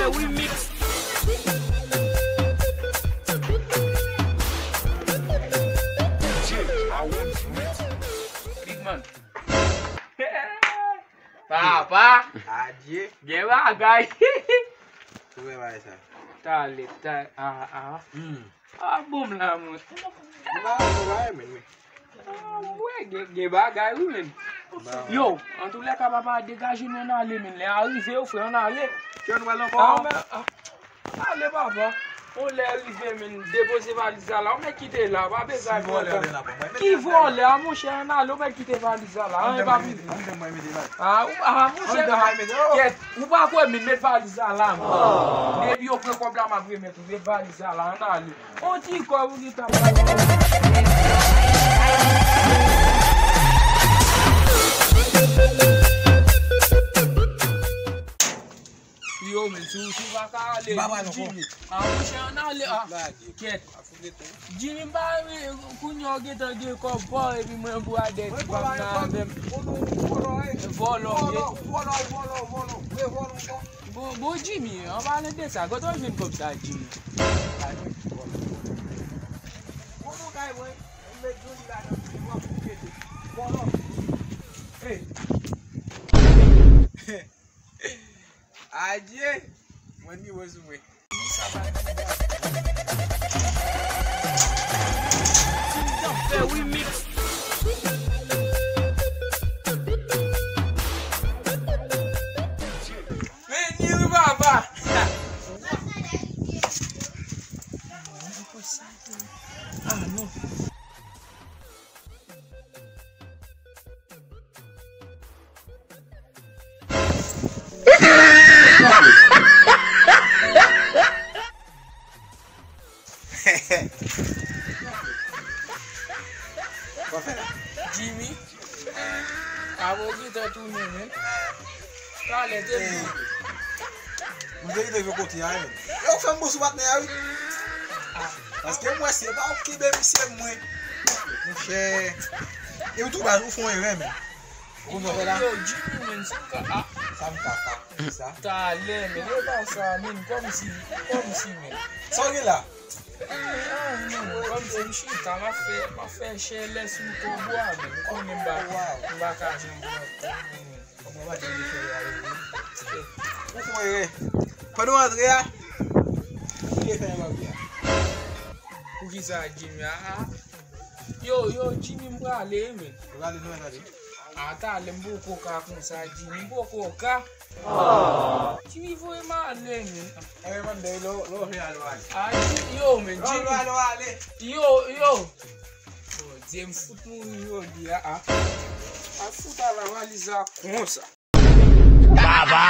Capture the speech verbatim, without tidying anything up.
Remix. Big man. Papa. Adye. Gen bagay. Ou wè bagay sa? Talè, talè. Ah, ah. Hmm. Ah, bon, m la, mwen. Ou pa wè, men, men. Ah, mwen, gen, gen bagay, wi, men. Yo, antoulèka, papa, degaje nou, ann ale, men. Lè a rive, yo, frè, ann ale. Kè nou pral ankò? Ah, men, ah, ale, papa. On lè rive, men, depoze valiz la la. Ou mèt kite la, pa bezwen pran tan. Ki vòlè, a, monchè, ann ale, ou mèt kite valiz la la. Ann ale, pa vini. Ah, ou, ah, monchè, ah, kèt, ou pa kwè, men, met valiz la la, men. Depi yo pran kòb la, m ap remèt ou. Met valiz la la, ann ale. On ti kòb ou gentan pran. Yo, men, si w, si w pa ka ale, Jimmy. Ah, monchè, ann ale, ah. Kèt. Jimmy, m pa renmen, kounye a w gentan gen kòb pa w, epi mwen pou adèt, pa nan avè m. Vòlò, vòlò, vòlò, vòlò, vòlò. Bon, bon, Jimmy, an palan de sa, kote w jwenn kòb sa, Jimmy? Adye! Mwen ni wè sou mwen. Fè remix. Men ni wi papa. Ah non. Jimmy, avè w gentan tounen, men. Talè te di. Mwen te gentan rive kote a, men. Yo fè m bon sou patnè a, wi. Paske mwen se pa w ki kenbe misye mwen. Monchè. E ou tou baz, ou fè yon erè, men. Ou konn sa w fè la? Yo, Jimmy, men, sa m ka, ah. Sa m ka, sa. Sa. Talè, men, e pa sa, men, kòmsi, kòmsi, men. Sa w gen la? Anyen, anyen, men, kòmsi m chita, m ap fè, m ap fè chèlè sou kòb ou a, men. Ou konnen m pa, m pa ka janm pran kòb, men. Ou fè erè. Pandan w antre a, ou vle fè erè a. Poukisa Jimmy a? Yo, yo, Jimmy, m prale, men. Ou prale, nou, tande. A, talè, m poko ka konsa, Jimmy, m poko ka. Jimmy voye m ale, men. Ewe, mande, lè w vle ale, w ale. A, Jimmy, yo, men, Jimmy. Lè w vle ale, w ale. Yo, yo. Bondye, m fout mouri jodi a, a. A fout ala valiz la konsa. Baba!